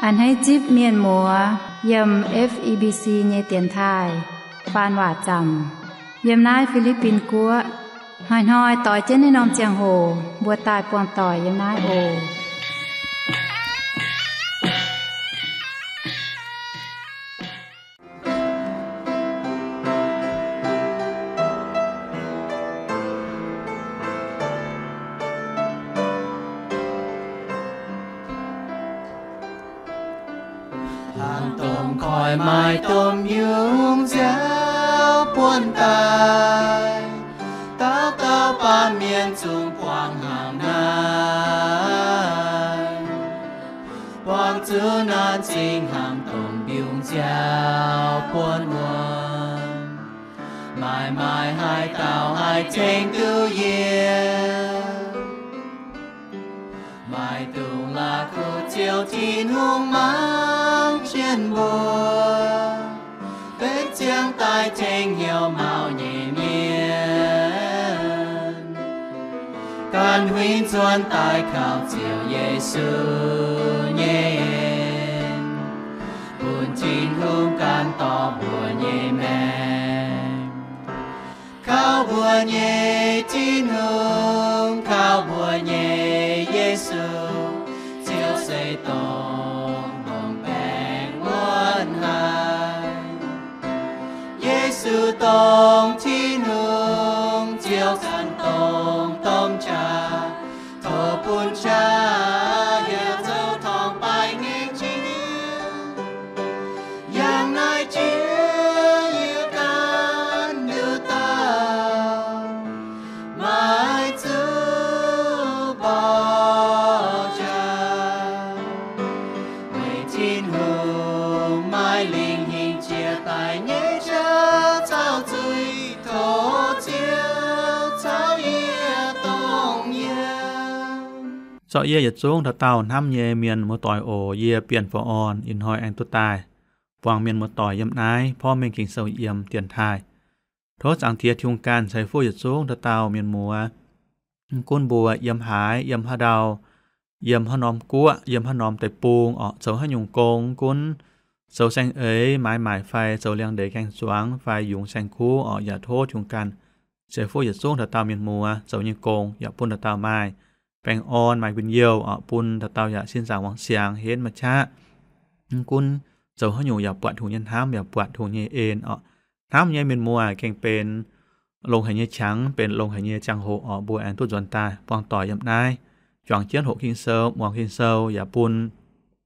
A'hneiv zipv mienh muoz yiem F E B C nyei dienx taaih faan waac zaamc yiem naaiv Fi^li^bin Guoqv. Hnoi-hnoi doix jienv naaiv norm ziangh hoc mbuo daaih buangh doic yiem naaiv oc. Hnaangx domh koiv maaih domh yungz nziaaux buonv daaih, dauh dauh baamh mienh zungv buangh hnaangx naaiv. Buangh zuqc naaiv zingh hnaangx domh yungz nziaaux buonv wuonv, maaih maaih haaix dauh haih tengx duqv yie? Maaih dungx la'kuqv Ziouv Tin-Hungh mangc jienv mbuo, benx ziangh daaih tengx hnyouv maux nyei mienh, ganh huingx zuonx daaih kaux Ziouv Yesu nyei en, bun Tin-Hungh gan dorh mbuo nyei maengc. Kaux mbuo nyei Tin-Hungh, kaux mbuo nyei Yesu, Ziouv se dongh longc baengc wuonv haic. Yesu dongh Tin-Hungh, Ziouv ganh dongh domh qaqv. Tov bun qaqv yaac zoux torngv-baaix ngaengc jiex. Yangh naaiv jiex yie ganh nduqc dauh maiv zuqc mborqv jaax. Weic Tin-Hungh maaih lingc hingh jiex daaih nyei jauv caux zuiz, tov Ziouv caux yie dongh yiem. Zorqv yie yietc zungv dauh dauh hnamv nyei mienh muoz-doic oc. Yie Bienh Fu'orn ih hnoi aengx duqv daaih buangh mienh muoz-doic yiem naaiv porv mengh Ging-Sou yiem dienx taaih. Tov Zaangc Diex Tin-Hungh ganh ceix fuqv yietc zungv dauh dauh mienh muoz. Mv gunv mbuo yiem haaix, yiem haaix ndau, yiem haaix norm guoqv, yiem haaix norm deic-bung orqc, zoux haaix nyungc gong, mv gunv zoux saeng-eix, maaiz maaic fai zoux liangx-ndeic gaeng-zuangx fai yungz saeng-kuv orqc, yaac tov Tin-Hungh ganh ceix fuqv yietc zungv dauh dauh mienh muoz zoux nyei gong, yaac bun dauh dauh maaih baengh orn, maaih njien-youh orqc, bun dauh dauh yaac sin zaangc wangc siangx, henv maaih qaqv. Mv gunv zoux haaix nyungc yaac buatc Tin-Hungh nyei hnamv, yaac buatc Tin-Hungh nyei en orqc. Hnamv nyei mienh muoz, gengh benx longx haic nyei qangx, benx longx haic nyei ziangh hoc orqc, mbuo aengx duqv nzuonx daaih buangh doic yiem naaiv, juangc jienv hoqc Ging-Sou, muangx Ging-Sou, yaac bun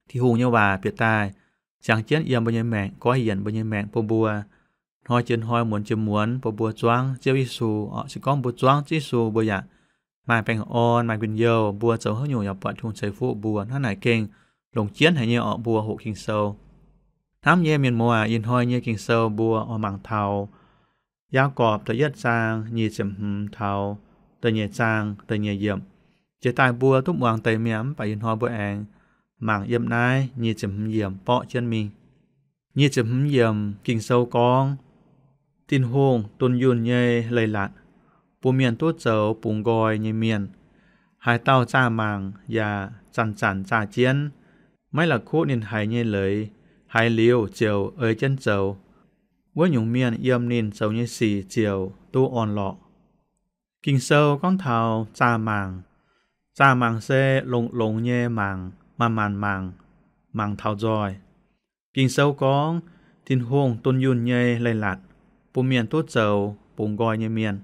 Tin-Hungh nyei waac bieqc daaih ziangx jienv yiem mbuo nyei maengc, goiv yienc mbuo nyei maengc bun mbuo hnoi jiex hnoi, muonz jiex muonz bun mbuo zuangv Ziouv Yesu orqc. Se gorngv mbuo zuangv Ziouv Yesu, mbuo yaac maaih baengh orn, maaih njien-youh, mbuo zoux haaix nyungc yaac buatc Tin-Hungh ceix fuqv mbuo. Hnangv naaic gengh longc jienv haic nyei orqc, mbuo hoqc Ging-Sou. Hnamv nyei mienh muoz, ih hnoi nyei Ging-Sou mbuo oix mangc taux Yaagorpc da'yietv zaang nyic ziepc hmz taux da'nyeic zaang da'nyeic yiemc. Jiex daaih mbuo duqv muangx deix mi'aqv, mv baac ih hnoi mbuo aengx mangc yiem naaiv nyic ziepc hmz yiemc borqv jienv mingh. Nyic ziepc hmz yiemc Ging-Sou gorngv, Tin-Hungh dunh yunh nyei leiz-latc bun mienh duqv zoux bungx nqoi nyei mienh. Haaix dauh zaah mangc yaac zanc-zanc zaah jienv, maiv la'kuqv ninh haiz nyei leiz, haiz liuz ziouc ei jienv zoux, wuov nyungc mienh yiem ninh zoux nyei sic ziouc duqv orn-lorqc. Ging-Sou gorngv taux zaah mangc. Zaah mangc se longx-longx nyei mangc, manc-manc mangc, mangc taux nzoih. Ging-Sou gorngv, Tin-Hungh dunh yunh nyei leiz-latc bun mienh duqv zoux bungx nqoi nyei mienh.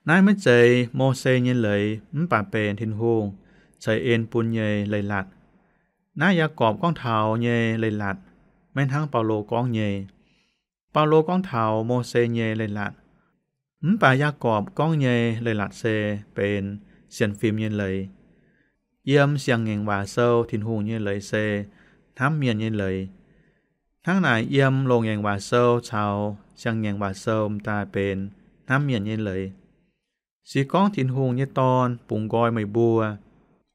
Naaiv maiv zeiz Mose nyei leiz, mv baac benx Tin-Hungh ceix en bun nyei leiz-latc. Naaiv Yaagorpc gorngv taux nyei leiz-latc, maiv hnangv Baulo gorngv nyei. Baulo gorngv taux Mose nyei leiz-latc, mv baac Yaagorpc gorngv nyei leiz-latc se benx sienx fim nyei leiz. Yiem Siang-Ngaengc Waac Sou, Tin-Hungh nyei leiz se hnamv mienh nyei leiz. Hnangv naaic, yiem Loz-Ngaengc Waac Sou caux Siang-Ngaengc Waac Sou m'daaih benx hnamv mienh nyei leiz. Se gorngv Tin-Hungh nyei Dorn bungx nqoi meih mbuo,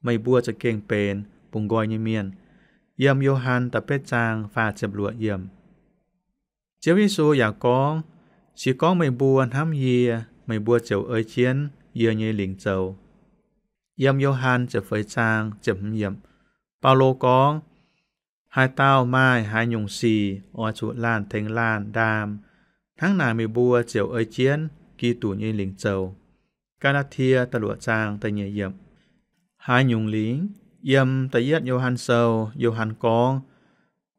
meih mbuo za'gengh benx bungx nqoi nyei mienh. Yiem Yo^han da'betv zaang faah ziepc luoqc yiemc. Ziouv Yesu yaac gorngv, Se gorngv meih mbuo hnamv yie, meih mbuo ziouc ei jienv yie nyei lingc zoux. Yiem Yo^han ziepc feix zaang ziepc hmz yiemc, Baulo gorngv, Haaix dauh maaih haaix nyungc sic oix zuqc laanh tengx laanh ndaam. Hnangv naaic meih mbuo ziouc ei jienv Giduc nyei lingc zoux. Gaa^laa^tie da'luoqc zaang da'nyeic yiemc. Haaix nyungc lingc? Yiem da'yietv Yo^han Sou, Yo^han gorngv,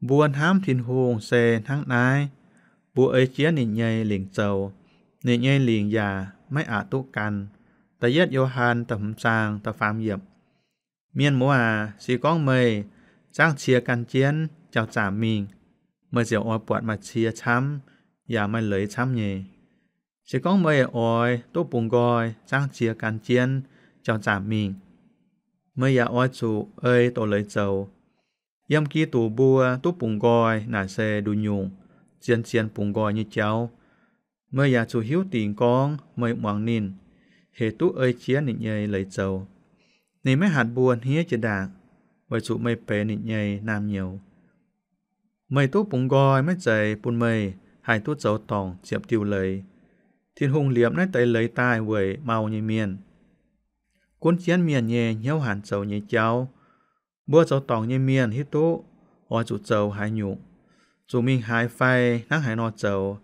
mbuo hnamv Tin-Hungh se hnangv naaiv, mbuo ei jienv ninh nyei lingc zoux. Ninh nyei lingc yaac maiv aqc duqv gan. Da'yietv Yo^han da'hmz zaang da'faam yiemc. Mienh muoz aac, se gorngv meih zangv cie gan jienv jauv-zaamc mingh, meih ziouc oix buatc maaih cie camv yaac maaih leiz camv nyei. Se gorngv meih oix duqv bungx nqoi zangv cie gan jienv jauv-zaamc mingh, meih yaac oix zuqc ei doz-leiz zoux. Yiem Giduc mbuo duqv bungx nqoi naaic se nduqc nyungc zien-zien bungx nqoi nyei jauv. Meih yaac zuqc hiuv dingc gorngv meih muangx ninh, hec duqv ei jienv ninh nyei leiz zoux. Ninh maiv hatc mbuo hniev jiex ndaangc, weic zuqc meih benx ninh nyei naamh nyouz. Meih duqv bungx nqoi maiv zeiz bun meih haih duqv zoux dorngc ziepc diuh leiz. Tin-Hungh liepc naaiv deix leiz daaih weic mau nyei mienh, gunv jienv mienh nyei hnyouv hanc zoux nyei jauv. Mbuo zoux dorngc nyei mienh hiuv duqv oix zuqc zoux haaix nyungc, zuqc mingh haaix fai hnangv haaix nor zoux.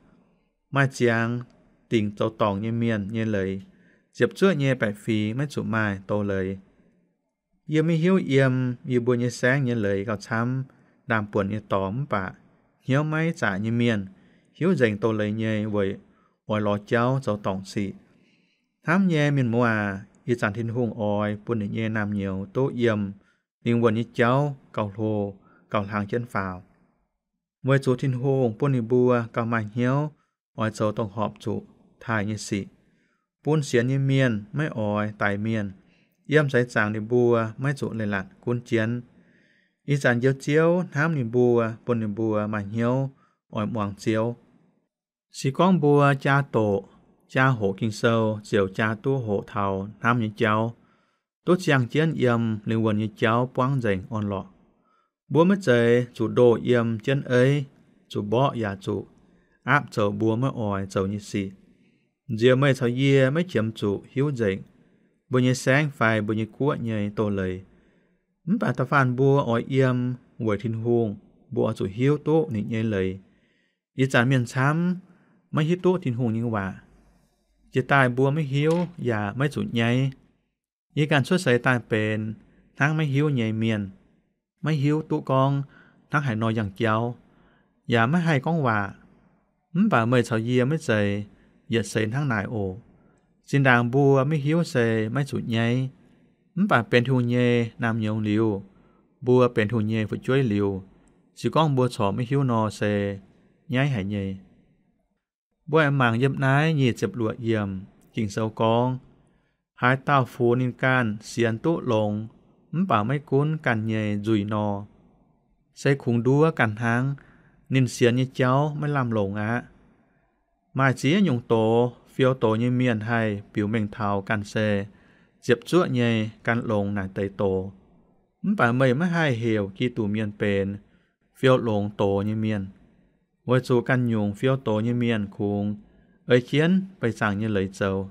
Maaih ziangx dingc zoux dorngc nyei mienh nyei leiz, ziepc zuoqv nyei baeqc fingx maiv zuqc maaih doz-leiz. Yie maiv hiuv yiem yie mbuo nyei saengv nyei leiz gauh camv, ndaam-buonc nyei dorngx, mv baac hnyouv maiv zaqc nyei mienh hiuv nzengc doz-leiz nyei weic oix lorz jauv zoux dorngc sic. Hnamv nyei mienh muoz aac, ih zanc Tin-Hungh oix bun ninh nyei naamh nyouz duqv yiem lingh wuonh nyei jauv gauh hlo, gauh hlang jienv faaux, weic zuqc Tin-Hungh bun ninh mbuo gauh maaih hnyouv oix zoux dongh horpc zuqc taaih nyei sic, bun sienx nyei mienh maiv oix daix mienh, yiem seix zaangc ninh mbuo maiv zuqc leiz-latc gunv jienv. Ih zanc Njoux Ziouv hnamv ninh mbuo, bun ninh mbuo maaih hnyouv oix muangx Ziouv. Se gorngv mbuo jaa doqc, jaa hoqc Ging-Sou ziouc jaa duqv hoqc taux hnamv nyei jauv, duqv ziangh jienv yiem lingh wuonh nyei jauv buangv nzengc orn-lorqc. Mbuo maiv zeiz zuqc ndoh yiem jienv eiv, zuqc mborqv yaac zuqc aapv zoux mbuo maiv oix zoux nyei sic. Nziex meih caux yie maiv qiemx zuqc hiuv nzengc mbuo nyei saengv fai mbuo nyei guoqv nyei doz-leiz. Mv baac da'faanh mbuo oix yiem weic Tin-Hungh, mbuo oix zuqc hiuv duqv ninh nyei leiz. Ih zanc mienh camv maiv hiuv duqv Tin-Hungh nyei waac. Jiex daaih mbuo maiv hiuv yaac maiv zuqc nyaiv. Yie ganh cuotv seix daaih benx hnangv maiv hiuv nyei mienh, maiv hiuv duqv gorngv hnangv haaix nor yangh jauv, yaac maiv haih gorngv waac. Mv baac meih caux yie maiv zeiz yietc seix hnangv naaic oc. Zinh ndaangc mbuo maiv hiuv se maiv zuqc nyaiv. Mv baac benx Tin-Hungh nyei naamh nyouz liuz, mbuo benx Tin-Hungh nyei fu'jueiv liuz, se gorngv mbuo corc maiv hiuv nor se nyaiv haic nyei. Mbuo aengx mangc yiem naaiv nyic ziepc luoqc yiemc Ging-Sou gorngv, haaix dauh funx ninh ganh sienx duqv longx, mv baac maiv gunv ganh nyei nzuih nor, se kungx nduov ganh hnangv. Ninh sienx nyei jauv maiv lamh longc aqv. Maaih ziex nyungc doz, fiou doz nyei mienh haih biux mengh taux ganh se ziepc zuoqv nyei gan longx naaic deix doz. Mv baac meih maiv haih heuc Giduc mienh benx fiou longx doz nyei mienh, weic zuqc ganh nyungc fiou doz nyei mienh kungx ei jienv beic zaangc nyei leiz zoux.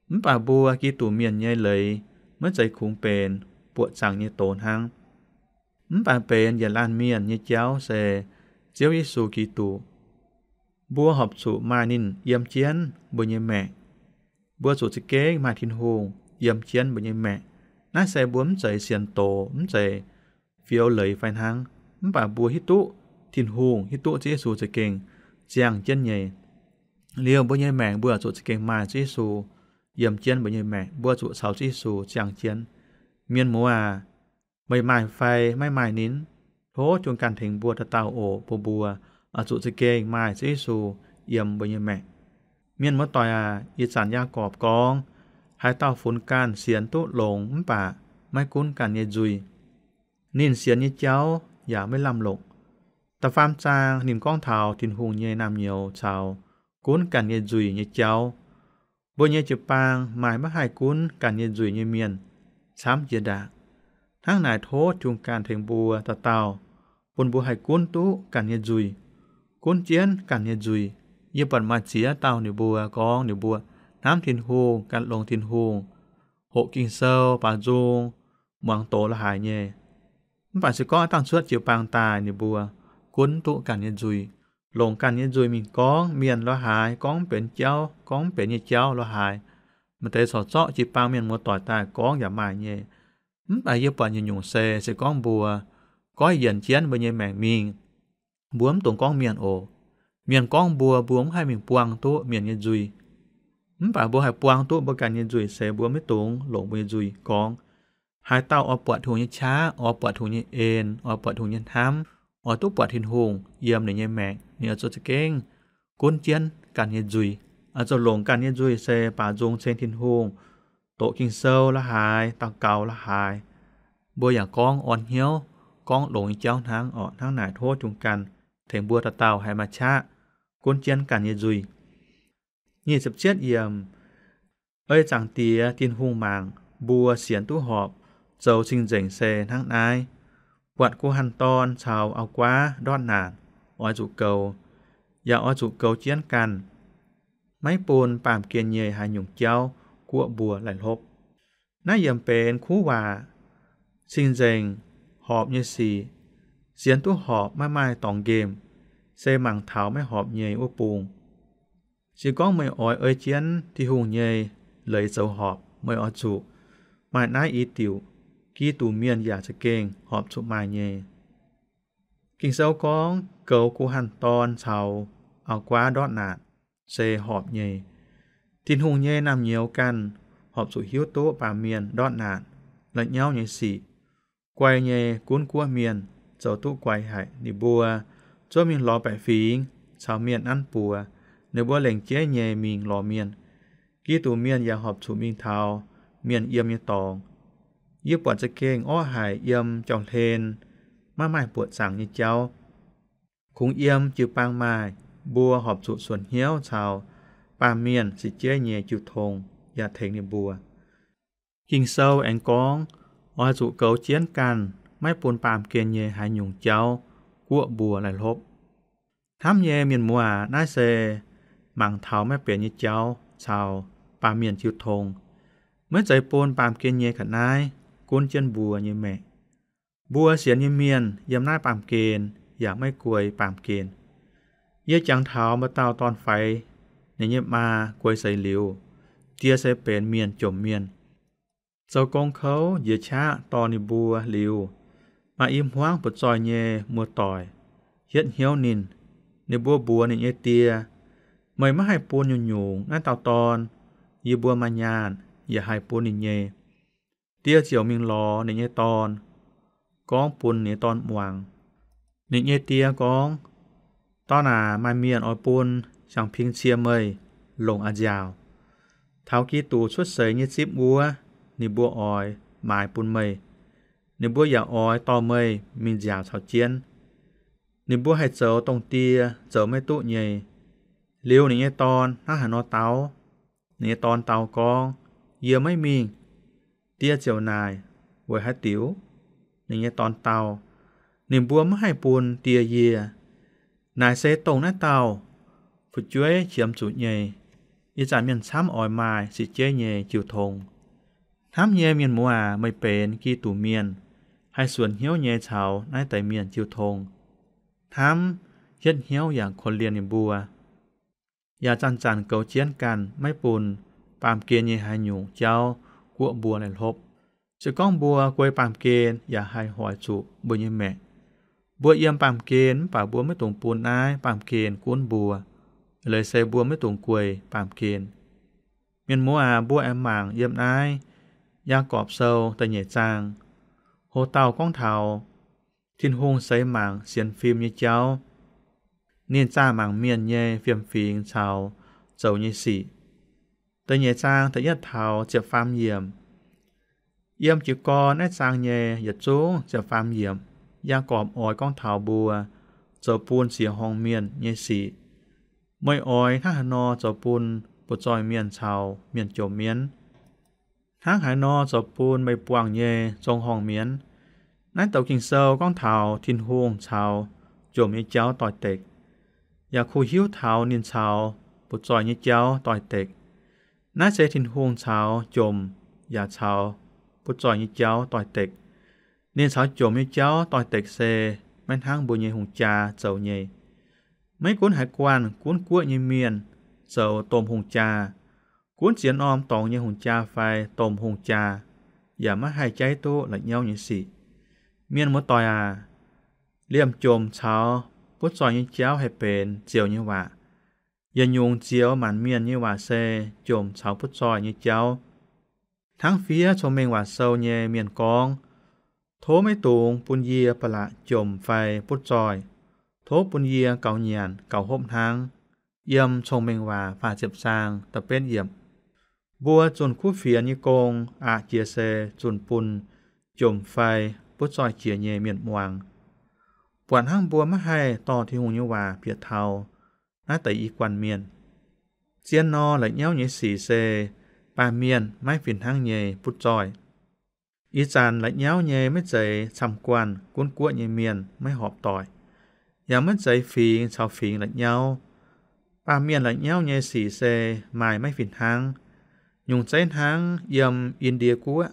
Mv baac mbuo Giduc mienh nyei leiz maiv zeiz kungx benx buoqc zaangc nyei doz hnangv, mv baac benx yietc laanh mienh nyei jauv se Ziouv Yesu Giduc. Mbuo horpc zuqc maaih ninh yiem jienv mbuo nyei maengc. Mbuo zuqc za'gengh maaih Tin-Hungh yiem jienv mbuo nyei maengc. Naaiv se mbuo mv zeiz sienx doz, mv zeiz fiou leiz fai hnangv, mv baac mbuo hiuv duqv Tin-Hungh, hiuv duqv Ziouv Yesu za'gengh ziangh jienv nyei. Liuz mbuo nyei maengc mbuo zuqc za'gengh maaih Ziouv Yesu yiem jienv mbuo nyei maengc, mbuo zuqc caux Ziouv Yesu ziangh jienv. Mienh muoz aac, meih maaih fai maiv maaih ninh, tov juang ganh tengx mbuo dauh dauh oc. Bun mbuo oix zuqc za'gengh maaih Ziouv Yesu yiem mbuo nyei maengc. Mienh muoz-doic aac, ih zanc Yaagorpc gorngv, haaix dauh funx ganh sienx duqv longx mv baac maiv gunv ganh nyei nzuih, ninh sienx nyei jauv yaac maiv lamh longc. Da'faam zaang ninh gorngv taux Tin-Hungh nyei naamh nyouz caux gunv ganh nyei nzuih nyei jauv. Mbuo nyei jiu-baang maaih maiv haih gunv ganh nyei nzuih nyei mienh camv jiex ndaangc. Hnangv naaic tov juang ganh tengx mbuo dauh dauh, bun mbuo haih gunv duqv ganh nyei nzuih, gunv jienv ganh nyei nzuih. Yie buatc maaih ziex dauh ninh mbuo gorngv ninh mbuo hnamv Tin-Hungh, gan longx Tin-Hungh, hoqc Ging-Sou, baaux nzung, muangx doz la'haaix nyei. Mv baac se gorngv dangh cuotv jiu-baang daaih ninh mbuo gunv duqv ganh nyei nzuih, longc ganh nyei nzuih mingh gorngv mienh lo haaix, gorngv mv benx jauv, gorngv mv benx nyei jauv lo haaix. Maaih deix corc zorqv jiu-baang mienh muoz-doic daaih gorngv yaac maaih nyei. Mv baac yie buatc nyungc-nyungc se, se gorngv mbuo goiv yienc jienv mbuo nyei maengc mingh, mbuo mv dungx gorngv mienh oc. Mienh gorngv mbuo, mbuo mv haih mingh buang duqv mienh nyei nzuih. Mv baac mbuo haih buang duqv mbuo ganh nyei nzuih se mbuo maiv dungx longc mbuo nyei nzuih gorngv. Haaix dauh oix buatc Tin-Hungh nyei qaqv, oix buatc Tin-Hungh nyei en, oix buatc Tin-Hungh nyei hnamv, oix duqv buatc Tin-Hungh yiem ninh nyei maengc, ninh oix zuqc za'gengh gunv jienv ganh nyei nzuih, oix zuqc longc ganh nyei nzuih se baaux nzung ceng Tin-Hungh, doqc Ging-Sou lo haaix, daux gaux lo haaix. Mbuo yaac gorngv orn hnyouv, gorngv longx nyei jauv hnangv oc. Hnangv naaic tov Tin-Hungh ganh tengx mbuo dauh dauh haih maaih qaqv gunv jienv ganh nyei nzuih. Nyic ziepc cietv yiemc. Ei Zaangc Diex Tin-Hungh mangc mbuo sienx duqv horpc zoux cing-nzengc se hnangv naaiv. Buatc guh hanh dorn caux auv-guaav ndortv naanc, oix zuqc goux, yaac oix zuqc goux jienv ganh, maiv bun baamh gen nyei haaix nyungc jauv guoqv mbuo laih hlopv. Naaiv yiem benx kuv waac, cing-nzengc, horpc nyei sic. Sienx duqv horpc maiv maaih dorngx nqemh, se mangc taux maiv horpc nyei wuov bung. Se gorngv meih oix ei jienv Tin-Hungh nyei leiz zoux horpc, meih oix zuqc maaih naaiv i diuc, Giduc Mienh yaac za'gengh horpc zuqc maaih nyei. Ging-Sou gorngv goux guh hanh dorn caux auv-guaav ndortv naanc se horpc nyei. Tin-Hungh nyei naamh nyouz ganh horpc zuqc hiuv duqv baamh mienh ndortv naanc, la'nyauv nyei sic. Guai nyei gunv guoqv mienh zoux duqv guai haic. Ninh mbuo zuov mingh lorz baeqc fingx caux mienh nanv buoz. Ninh mbuo lengc jeiv nyei mingh lorz mienh. Giduc Mienh yaac horpc zuqc mingh taux mienh yiem nyei dorngx. Yie buatc za'gengh orqv haic yiem jauv-hlen maiv maaih buoqc zaangc nyei jauv. Kungx yiem jiu-baang maaih, mbuo horpc zuqc suonc hnyouv caux baamh mienh se jeiv nyei jiu-tong yaac tengx ninh mbuo. Ging-Sou aengx gorngv, oix zuqc goux jienv ganh, maiv bun baamh gen nyei haaix nyungc jauv guoqv mbuo laih hlopv. Hnamv nyei mienh muoz aac, naaiv se mangc taux maiv benx nyei jauv caux baamh mienh jiu-tong. Maiv zeiz bun baamh gen nyei ga'naaiv gunv jienv mbuo nyei maengc. Mbuo sienx nyei mienh yiem naaiv baamh gen yaac maiv guei baamh gen. Yie jangx taux maaih dauh dorn-faix, ninh nyei maa guei seix liuz, die se benx mienh jomc mienh. Zoux gong kouv njiec qaqv dorh ninh mbuo liuz, maaih i hmuangv butv-zoih nyei muoz-doic hietv hnyouv ninh. Ninh mbuo mbuox ninh nyei die, meih maiv haih bun nyungc-nyungc naaiv dauh dorn yie mbuo maaih nyaanh, yaac haih bun ninh nyei. Die ziouc mingh lorz ninh nyei dorn, gorngv bun ninh nyei dorn muangx. Ninh nyei die gorngv, Dorn aac, maaih mienh oix bun siang-ping cie meih longc a'nziaauc. Taux Giduc cuotv seix nyei zipv wuov, ninh mbuo oix maaiz bun meih. Ninh mbuo yaac oix dorh meih mingh nziaauc caux jienv. Ninh mbuo haih zoux dongh die zoux maiv duqv nyei. Liuz ninh nyei dorn hnangv haaix nor dau? Ninh nyei dorn dau gorngv, Yie maiv mingh. Die ziouc naaic, Weic haaix diuc? Ninh nyei dorn dau, Ninh mbuo maiv haih bun die yie. Naaic se dongh naaiv dauh fu'jueiv qiemx zuqc nyei. Ih zanc mienh camv oix maaih se jeiv nyei jiu-tong. Hnamv nyei mienh muoz aac, meih benx Giduc Mienh, haih suonc hnyouv nyei caux naaiv deix mienh jiu-tong. Hnamv, hietv hnyouv yaac korv-lienh ninh mbuo. Yaac zanc-zanc goux jienv ganh, maiv bun baamh gen nyei haaix nyungc jauv guoqv mbuo laih hlopv. Se gorngv mbuo guei baamh gen yaac haih hoic zuqc mbuo nyei maengc. Mbuo yiem baamh gen mv baac mbuo maiv dungx bun naaiv baamh gen gunv mbuo. Leiz se mbuo maiv dungx guei baamh gen. Mienh muoz aac, mbuo aengx mangc yiem naaiv Yaagorpc Sou da'nyeic zaang, ho dauh gorngv taux Tin-Hungh seix mangc sienx fim nyei jauv. Ninh zaah mangc mienh nyei fiem-fingx caux zoux nyei sic. Da'nyeic zaang da'yietv taux ziepc faam yiemc. Yiem jiez gorn naaiv zaang nyei yietc zungv ziepc faam yiemc, Yaagorpc oix gorngv taux mbuo zoux bun siex horngh mienh nyei sic. Meih oix hnangv haaix nor zoux bun butv-zoih mienh caux mienh jomc mienh? Hnangv haaix nor zoux bun meih buangh nyei zong horngh mienh? Naaiv douc Ging-Sou gorngv taux Tin-Hungh caux jomc nyei jauv doix-dekc, yaac kuh hiuv taux ninh caux butv-zoih nyei jauv doix-dekc. Naaiv se Tin-Hungh caux jomc yaac caux butv-zoih nyei jauv doix-dekc. Ninh caux jomc nyei jauv doix-dekc se maiv hnangv mbuo nyei hungh jaa zoux nyei. Maiv gunv haaix guanh gunv guoqv nyei mienh zoux domh hungh jaa, gunv ziex norm dorngx nyei hungh jaa fai domh hungh jaa, yaac maiv haih jaiv duqv la'nyauv nyei sic. Mienh muoz-doic aac, liemh jomc caux butv zoih nyei jauv haih benx zioux nyei waac. Yietc nyungc zioux maanc mienh nyei waac se jomc caux butv zoih nyei jauv. Hnangv fiev Cong-Mengh Waac Sou nyei mienh gorngv, tov maiv dungx bun yie ba'laqc jomc fai butv zoih. Tov bun yie gaux nyanc gaux hopv hnangv. Yiem Cong-Mengh Waac faah ziepc zaang da'betv yiemc. Mbuo zunh kuv fienx nyei gong aqc jiex se zunh bun jomc fai butv zoih jiex nyei mienh muangx. Buatc hnangv mbuo maiv haih dorh Tin-Hungh nyei waac bieqc taux naaiv deix i guanh mienh. Zien nor, la'nyauv nyei sic se baamh mienh maiv fih hnangv nyei butv zoih. Ih zanc la'nyauv nyei maiv zeiz camv-guanh gunv guoqv nyei mienh maiv horpc doic, yaac maiv zeiz fingx caux fingx la'nyauv. Baamh mienh la'nyauv nyei sic se maaih maiv fih hnangv. Nyungc zeiv hnangv yiem In^ndie Guoqv,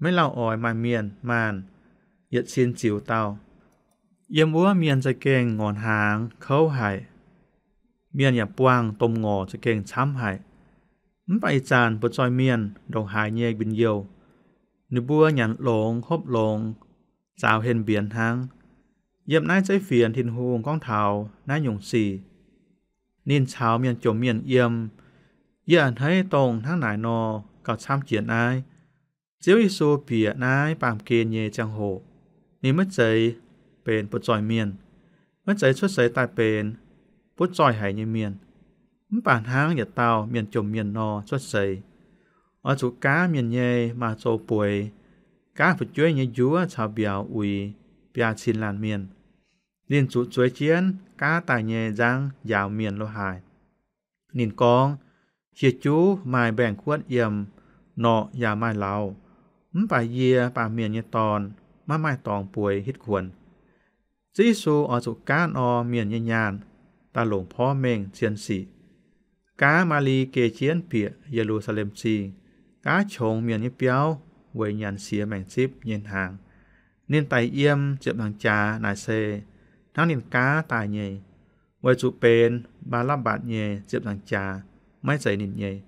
maiv lauh oix maaih mienh maanh yietc cin ziux dauh. Yiem wuov mienh za'gengh ngorc hnaangx kouv haic. Mienh yaac buangh domh ngorc za'gengh camv haic. Mv baac ih zanc butv zoih mienh ndongc haaix nyei njien-youh, ninh mbuo nyanc longx hopv longx, zaaux henh mbienx hnangv. Yiem naaiv zeiv fienx Tin-Hungh gorngv taux naaiv nyungc sic. Ninh caux mienh jomc mienh yiem, yie a'hneiv dongh hnangv naaic nor gauh camv jiex naaiv. Ziouv Yesu bieqc naaiv baamh gen nyei ziangh hoc, ninh maiv zeiz benx butv zoih mienh, maiv zeiz cuotv seix daaih benx butv zoih haic nyei mienh. Mv baac hnangv yietc dauh mienh jomc mienh nor cuotv seix, oix zuqc gaav mienh nyei maaz-zoux bueix, gaav fu'jueiv nyei njuov caux mbiauz uix biaa cin laanh mienh. Ninh zuqc zueiz jienv gaav daaih nyei nzangv njaaux mienh lo haaix. Ninh gorngv, qiex juv maaih mbaengx-kuotv yiem, norqc yaac maaih lauz, mv baac yie, Baamh Mienh nyei Dorn, maiv maaih dorngx bueix hitv kuonx. Ziouv Yesu oix zuqc gaav norm mienh nyei nyaanh daaih longc porv mengh cien sic, gaav Maa^li geh jienv bieqc Ye^lu^saa^lem Zingh, gaav qongx mienh nyei biauv weic nyanc siex maengc zipv nyei hnaangx. Ninh daic yiem ziepc nzaangc jaax naaic se hnangv ninh gaav daaih nyei, weic zuqc benx Mbaa^lapv^mbatc nyei ziepc nzaangc jaax, maiv zeiz ninh nyei.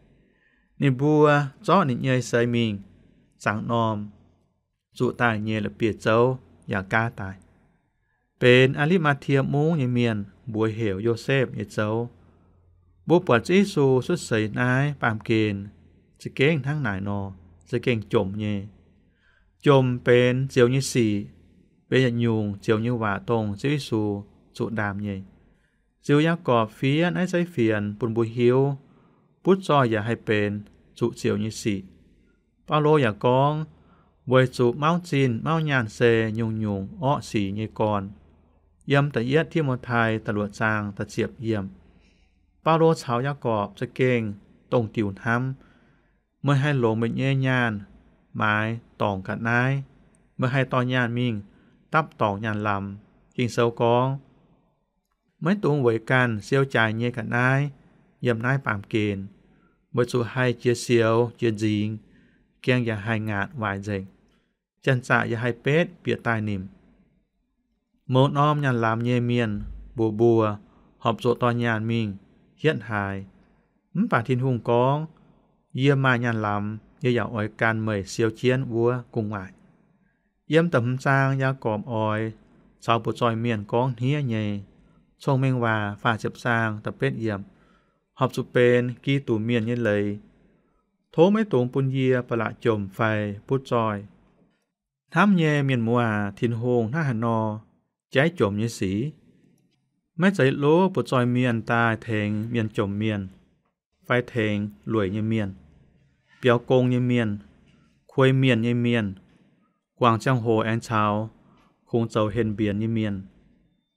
Ninh mbuo zorqv ninh nyei seix mingh zaangc norm zuqc daaih nyei la'bieiv-zouv yaac gaav daaih. Benx Aa^litv^maa^tie Mungv nyei mienh mbuox heuc Yosepv nyei zouv. Mbuo buatc Ziouv Yesu cuotv seix naaiv baamh gen za'gengh hnangv naaic nor, za'gengh jomc nyei. Jomc benx zioux nyei sic, benx yietc nyungc zioux nyei waac dongh Ziouv Yesu zuqc ndaam nyei. Ziux Yaagorpc fiev naaiv zeiv fienx bun mbuo hiuv, butv zoih yaac haih benx zuqc zioux nyei sic. Baulo yaac gorngv, weic zuqc mauv zinh mauv nyaanh se nyungc-nyungc orqv sic nyei gorn. Yiem da'yietv Ti^mo^tai da'luoqc zaang da'ziepc yiemc. Baulo caux Yaagorpc za'gengh dongh diuc hnamv, meih haih longc meih nyei nyaanh maaiz dorngc ga'naaiv. Meih haih dorh nyaanh mingh dapv dorngc nyaanh lamz. Ging-Sou gorngv, maiv dungx weic ganh siou jaaix nyei ga'naaiv yiem naaiv baamh gen, weic zuqc haih jiex sioux jiex nzingx, gaengh yaac haih ngaatc waaic nzengc, janx-zaqc yaac haih betv bieqc daaih nimc. Mouz norm nyaanh lamz nyei mienh mbuox mbuo, horpc zuqc dorh nyaanh mingh hietv haaix. Mv baac Tin-Hungh gorngv, yie maaih nyaanh lamz, yie yaac oix gan meih siou jienv wuov gu'nguaaic. Yiem da'hmz zaang Yaagorpc oix caux butv zoih mienh gorngv hniev nyei. Cong-Mengh Waac faah ziepc zaang da'betv yiemc, horpc zuqc benx Giduc Mienh nyei leiz. Tov maiv dungx bun yie ba'laqc jomc fai butv zoih. Hnamv nyei mienh muoz, Tin-Hungh hnangv haaix nor jaiv jomc nyei sic? Maiv zeiz lov butv zoih mienh daaih tengx mienh jomc mienh, fai tengx lueic nyei mienh, biaux gong nyei mienh, kuei mienh nyei mienh, guangc ziangh hoc aengx caux kungx zoux henh mbienx nyei mienh.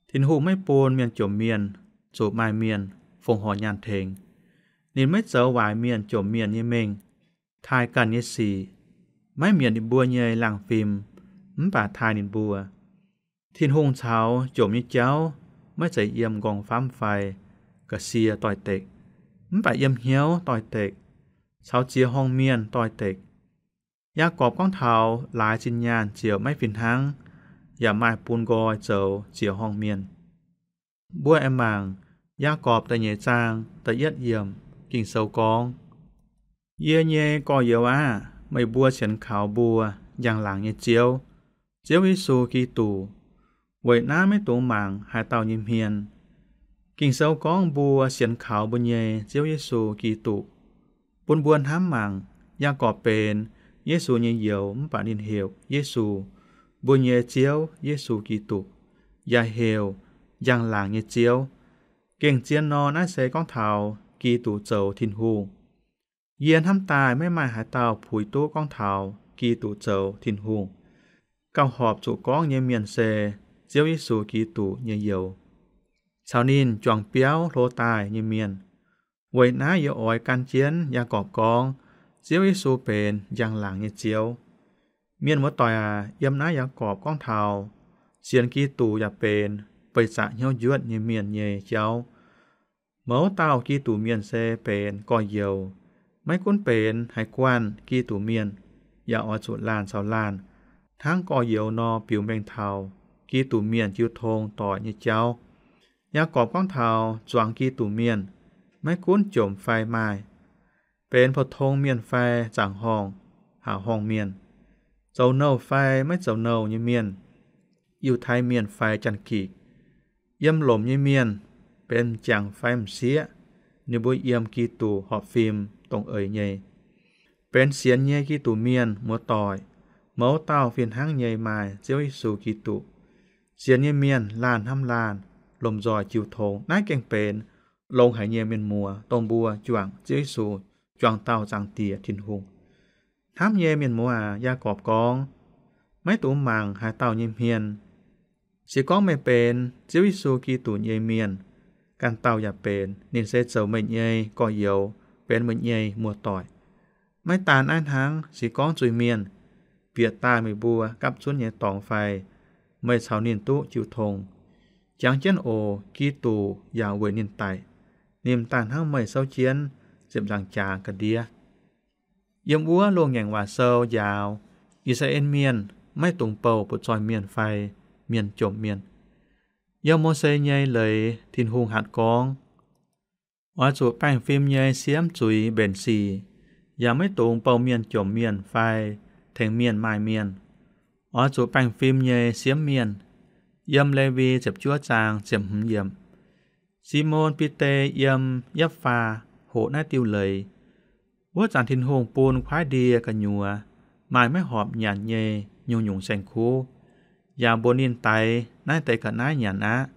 Tin-Hungh maiv bun mienh jomc mienh zuqc maaih mienh fongc horc nyaanh tengx. Ninh maiv zoux waaic mienh jomc mienh nyei mengh, taaih ganh nyei sic, maiv mietc ninh mbuo nyei laangh fim, mv baac taaih ninh mbuo. Tin-Hungh caux jomc nyei jauv maiv zeiz yiem nqorngv-famv fai ga'sie doix-dekc, mv baac yiem hnyouv doix-dekc, caux ziex horngh mienh doix-dekc. Yaagorpc gorngv taux laaix zinh nyaanh ziouc maiv fih hnangv, yaac maaih bun nqoi zoux ziec horngh mienh. Mbuo aengx mangc Yaagorpc da'nyeic zaang da'yietv yiemc. Ging-Sou gorngv, Yie nyei gorx-youz aah! Meih mbuo sienx kaux mbuo njang-laangc nyei Ziouv, Ziouv Yesu Giduc, weic naaiv maiv dungx mangc haaix dauh nyei hmien. Ging-Sou gorngv mbuo sienx kaux mbuo nyei Ziouv Yesu Giduc, bun mbuo hnamv mangc, Yaagorpc benx Yesu nyei youz mv baac ninh heuc Yesu, mbuo nyei Ziouv Yesu Giduc, yaac heuc njang-laangc nyei Ziouv. Gengh zien nor, naaiv se gorngv taux Giduc zoux Tin-Hungh. Yie hnamv daaih maiv maaih haaix dauh puix duqv gorngv taux Giduc zoux Tin-Hungh. Gauh horpc zuqc gorngv nyei mienh se Ziouv Yesu Giduc nyei youz caux ninh juangc biauv hlo daaih nyei mienh. Weic naaiv yie oix gan jienv Yaagorpc gorngv Ziouv Yesu benx njang-laangc nyei Ziouv. Mienh muoz-doic aac, yiem naaiv Yaagorpc gorngv taux sienx Giduc yaac benx beih zaqc hnyouv njuotv nyei mienh nyei jauv. Mouz dauh Giduc mienh se benx gorx-youz. Maiv gunv benx haaix guanh Giduc mienh, yaac oix zuqc laanh caux laanh hnangv gorx-youz nor biux mengh taux Giduc mienh jiu tong doic nyei jauv. Yaagorpc gorngv taux zuangx Giduc mienh, maiv gunv jomc fai maaih, benx pou-tong mienh fai zaangc horngh, haac horngh mienh, zoux nouh fai maiv zoux nouh nyei mienh, Yiutai Mienh fai Janx-Gikc, yiem lomc nyei mienh, benx m'jangc fai m'sieqv, ninh mbuo yiem Giduc horpc fim dongh eix nyei. Benx sienx nyei Giduc mienh muoz-doic, mouz dauh fih hnangv nyei maaih Ziouv Yesu Giduc. Sienx nyei mienh laanh hnamv laanh, lomh nzoih jiu tong. Naaiv gengh benx longx haic nyei mienh muoz, dongh mbuo juangc Ziouv Yesu, juangc dauh Zaangc Diex Tin-Hungh. Hnamv nyei mienh muoz aac, Yaagorpc gorngv, maiv dungx mangc haaix dauh nyei hmien. Se gorngv meih benx Ziouv Yesu Giduc nyei mienh, ganh dauh yaac benx. Ninh se zoux meih nyei gorx-youz, benx meih nyei muoz-doic. Maiv daan naaiv hnangv, se gorngv zuiz-mienh bieqc daaih meih mbuo gapv zunv nyei dorngx fai, meih caux ninh duqv jiu tong. Jangx jienv oc, Giduc yaac weic ninh daic. Ninh daaih hnangv meih souv jienv ziepc nzaangc jaax ga'ndiev. Yiem wuov Loz-Ngaengc Waac Sou njaaux I^saa^laa^en Mienh maiv dungx bouh butv-zoih mienh fai mienh jomc mienh. Yiem Mose nyei leiz Tin-Hungh hatc gorngv, oix zuqc baengh fim nyei siemv zuiz mbenc sic, yaac maiv dungx bouh mienh jomc mienh fai tengx mienh maaih mienh. Oix zuqc baengh fim nyei siemv mienh. Yiem Lewi ziepc juov zaang ziepc hmz yiemc. Simon Bide yiem Yapv^faa hoqc naaiv diuh leiz. Wuov zanc Tin-Hungh bun kuaaiv ndie gu'nyuoz maaih maiv horpc nyanc nyei nyungc-nyungc saeng-kuv, yaac mbuox ninh daix naaiv deix ga'naaiv nyanc aqv.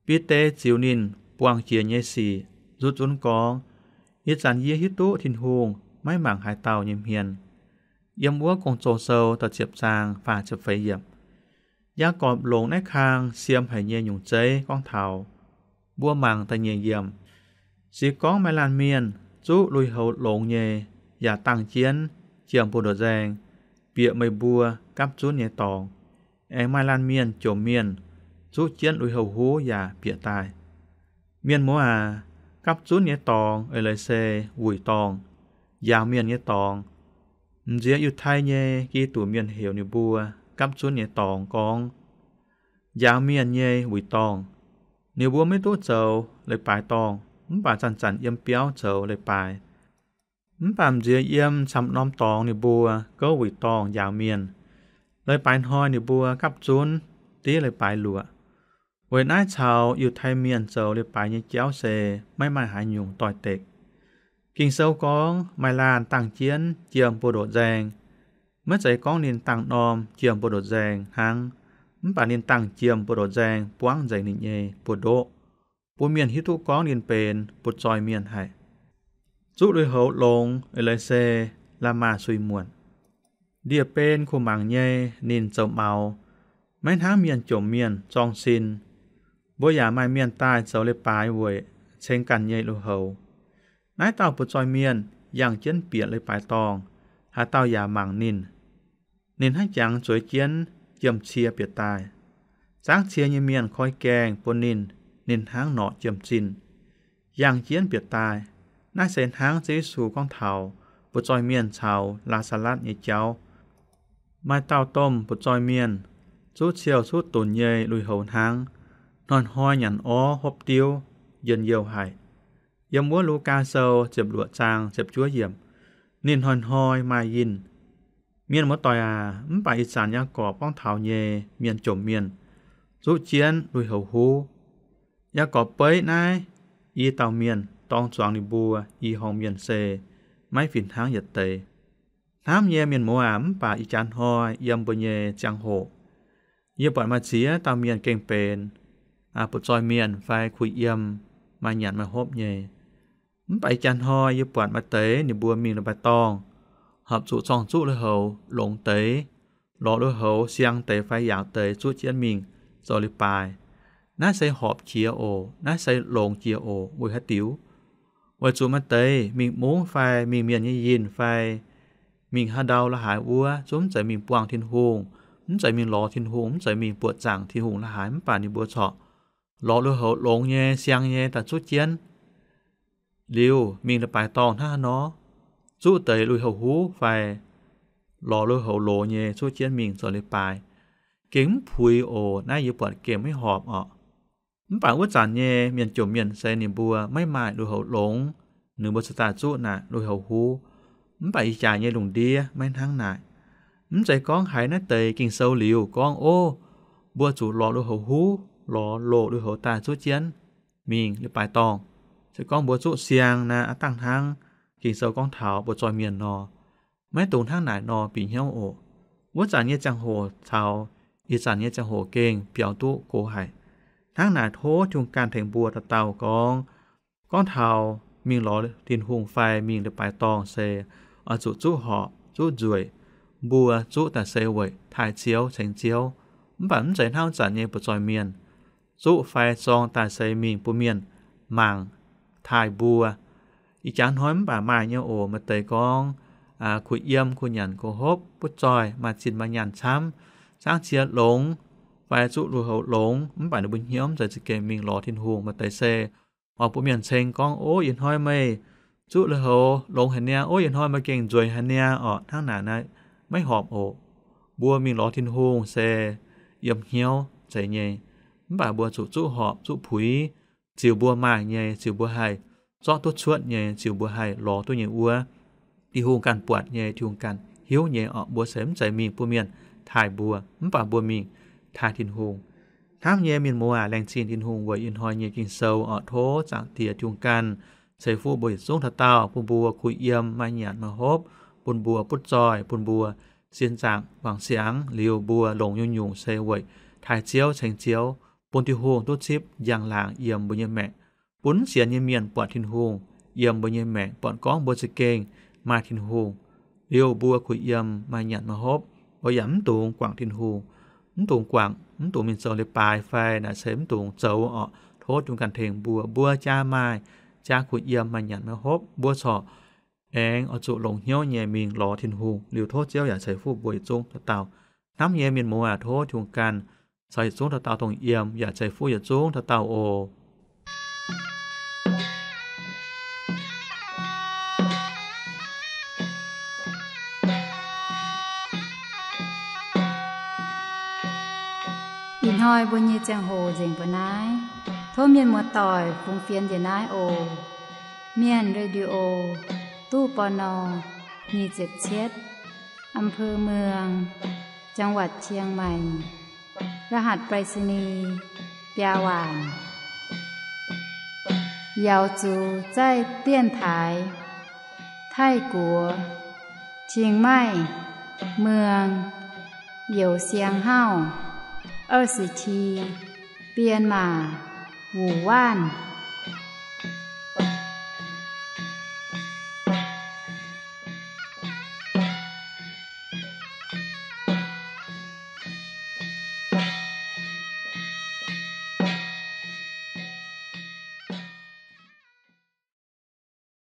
Bide ziux ninh buangh jiex nyei sic nzutv zunv gorngv, Ih zanc yie hiuv duqv Tin-Hungh maiv mangc haaix dauh nyei hmien. Yiem wuov Gong-Zoh Sou da'ziepc zaang faah ziepc feix yiemc. Yaagorpc longc naaiv kang siem haic nyei nyungc zeiv gorngv taux, mbuo mangc da'nyeic yiemc. Se gorngv maaih laanh mienh zuqv lui-houx longx nyei, yaac dangh jienv jiem buoz ndoqc nzaeng bieqc meih mbuo gapv zunv nyei dorngx, aengx maaih laanh mienh jomc mienh zuqv jienv lui-houx huv yaac bieqc daaih. Mienh muoz aac, gapv zunv nyei dorngx eix leiz se wuic dorngh, njaaux mienh nyei dorngx. M'nziex Yiutai nyei Giduc Mienh heuc ninh mbuo gapv zunv nyei dorngx gorngv njaaux mienh nyei wuic dorngh. Ninh mbuo maiv duqv zoux leiz-baaix dorngh, mv baac zanc-zanc yiem biauv zoux leiz-baaix. Mv baac m'nziex yiem camv norm dorngx ninh mbuo gouv wuic dorngh njaaux mienh. Leiz-baaix hnoi ninh mbuo gapv zunv div leiz-baaix luoqc. Weic naaiv caux Yiutai Mienh zoux leiz-baaix nyei jauv se maiv maaih haaix nyungc doix-dekc. Ging-Sou gorngv maaih laanh dangh jienv jiem buoz ndoqc nzaeng. Maiv zeiz gorngv ninh dangh norm jiem buoz ndoqc nzaeng hnangv, mv baac ninh dangh jiem buoz ndoqc nzaeng buangv nzengc ninh nyei buoz-ndoqv, bun mienh hiuv duqv gorngv ninh benx butv-zoih mienh haic. Zuqv lui-houx longx eix leiz se la'maah suix muonc. Ndie-ben kuh mangc nyei ninh zoux maux, maiv hnangv mienh jomc mienh zorng sin. Mbuo yaac maaih mienh daaih zoux leiz-baaix weic ceng ganh nyei lui-houx. Naaiv dauh butv-zoih mienh yangh jienv bieqc leiz-baaix dorngh, haaix dauh yaac mangc ninh. Ninh hnangv jangx zueiz jienv jiem-cie bieqc daaih. Zangv cie nyei mienh koi gaengh bun ninh, ninh hnangv norqc jiem-zinh, yangh jienv bieqc daaih. Naaiv se hnangv Ziouv Yesu gorngv taux butv-zoih mienh caux Laa^saa^latv nyei jauv. Maaih dauh domh butv-zoih mienh, zuqv ciouh zuqv dunx nyei lui-houx hnangv, hnoi-hnoi nyanc orv hopv diuv, njien-youh haic. Yiem wuov Lugaa Sou ziepc luoqc zaang ziepc juov yiemc, ninh hnoi-hnoi maaih yinh. Mienh muoz-doic aac, mv baac ih zanc Yaagorpc gorngv taux nyei mienh jomc mienh zuqv jienv lui-houx huv. Yaagorpc beiv naaiv i dauh mienh dorng zuangx ninh mbuo i horngh mienh se maiv fih hnangv yietc deix. Hnamv nyei mienh muoz aac, mv baac ih jaax hnoi yiem mbuo nyei ziangh hoc, yie buatc maaih ziex dauh mienh gengh benx butv-zoih mienh fai kuh yiem maaih nyanc maaih hopv nyei. Mv baac ih jaax hnoi yie buatc maaih deix ninh mbuo mingh leiz-baaix dorngh, horpc zuqc zorng-zuqv lui-houx longx deix, lorz lui-houx siang deix fai yaauc deix zuqv jienv mingh zoux leiz-baaix. Naaiv se horpc jiex oc, naaiv se longx jiex oc. Weic haaix diuc? Weic zuqc maaih deix mingh mungv fai mingh mienh nyei yinh fai mingh haaix ndau la'haaix wuov, zungv mv zeiz mingh buangh Tin-Hungh, mv zeiz mingh lorz Tin-Hungh, mv zeiz mingh buoqc zaangc Tin-Hungh la'haaix, mv baac ninh mbuo corc lorz lui-houx longx nyei, siang nyei daaih zuqv jienv. Liuz mingh leiz-baaix dorngh hnangv haaix nor, zuqv deix lui-houx huv fai lorz lui-houx loz nyei zuqv jienv mingh zoux leiz-baaix, gengh mv puix oc. Naaiv yie buatc gengh maiv horpc orqc. Mv baac wuov zanc nyei mienh jomc mienh se ninh mbuo maiv maaih lui-houx longx, ninh mbuo cingx daaih zuqv naaic lui-houx huv. Mv baac ih jaax nyei lungh ndiev maiv hnangv naaic. Mv zeiz gorngv haiz naaiv deix Ging-Sou liuz gorngv, ov, mbuo zuqc lorz lui-houx huv, lorz loz lui-houx daaih zuqv jienv mingh leiz-baaix dorngh. Se gorngv mbuo zuqv siang naaiv aav dangh hnangv Ging-Sou gorngv taux butv-zoih mienh nor. Maiv dungx hnangv naaic nor bieqc hnyouv oc. Wuov zanc nyei ziangh hoc caux ih zanc nyei ziangh hoc gengh biaux duqv gox haic. Hnangv naaic tov Tin-Hungh ganh tengx mbuo dauh dauh gorngv, gorngv taux mingh lorz Tin-Hungh fai mingh leiz-baaix dorngh se oix zuqc zuqv horpc zuqv nzueic, mbuo zuqv daaih se weic taaih Ziouv ceng Ziouv. Mv baac mv zeiz hnangv wuov zanc nyei butv-zoih mienh, zuqv fai zorng daaih se mingh bun mienh mangc taaih mbuo. Ih jaax hnoi mv baac maaih nyei oc. Maaih deix gorngv kuh yiem kuh nyanc kuh hopv, butv-zoih maaih zinh maaih nyaanh camv, zaangv cie longx, fai zuqv lui-houx longx, mv baac ninh mbuo hnyouv mv zeiz za'gengh mingh lorz Tin-Hungh. Maaih deix se oix bun mienh ceng gorngv, ov, ih hnoi meih zuqv lui-houx longx haic niaa, ov, ih hnoi meih gengh nzueic haic niaa orqc. Hnangv naaic naaiv maiv horpc oc. Mbuo mingh lorz Tin-Hungh se yiem hnyouv zeiz nyei. Mv baac mbuo zuqc zuqv horpc zuqv puix, ziux mbuo maaih nyei, ziux mbuo haih zorqv duqv cuotv nyei, ziux mbuo haih lorz duqv nyei wuov, Tin-Hungh ganh buatc nyei, Tin-Hungh ganh hiuv nyei orqc. Mbuo se mv zeiz mingh bun mienh taaih mbuo, mv baac mbuo mingh taaih Tin-Hungh. Hnamv nyei mienh muoz aac, laengz zingh Tin-Hungh weic ih hnoi nyei Ging-Sou orqc. Tov Zaangc Diex Tin-Hungh ganh ceix fuqv mbuo yietc zungv dauh dauh, bun mbuo kuh yiem maaih nyanc maaih hopv, bun mbuo butv-zoih, bun mbuo sin zaangc wangc siangx, liuz mbuo longc nyungc-nyungc se weic taaih Ziouv ceng Ziouv, bun Tin-Hungh duqv zipv njang-laangc yiem mbuo nyei maengc, bun mv sienx nyei mienh buatc Tin-Hungh yiem mbuo nyei maengc, buatc gorngv mbuo za'gengh maaih Tin-Hungh. Liuz mbuo kuh yiem maaih nyanc maaih hopv, mbuo yaac mv dungx guangc Tin-Hungh, mv dungx guangc, mv dungx mingh zoux leiz-baaix fai naaic se mv dungx zoux orqc. Tov Tin-Hungh ganh tengx mbuo, mbuo jaa maaih, jaa kuh yiem maaih nyanc maaih hopv, mbuo corc aengx oix zuqc longc hnyouv nyei mingh lorz Tin-Hungh. Liuz tov Ziouv yaac ceix fuqv mbuo yietc zungv dauh dauh. Hnamv nyei mienh muoz aac, tov Tin-Hungh ganh caux yietc zungv dauh dauh dongh yiem yaac ceix fuqv yietc zungv dauh dauh oc. Ih hnoi mbuo nyei ziangh hoc nzengc mbuo naaiv. Tov mienh muoz-doic fungx fienx njiec naaiv oc. Mienh Radio, ตู้ ปณ. nyic ziepc cietv, อำเภอเมือง จังหวัดเชียงใหม่ รหัสไปรษณีย์ biaa waanc. Yaux zuqc zaih dienx taaix Taiv-Guoqv, Chiang Mai, Muang, Youc Siang Hauv, 二十七, Bienh Maac, Wuc Waanc.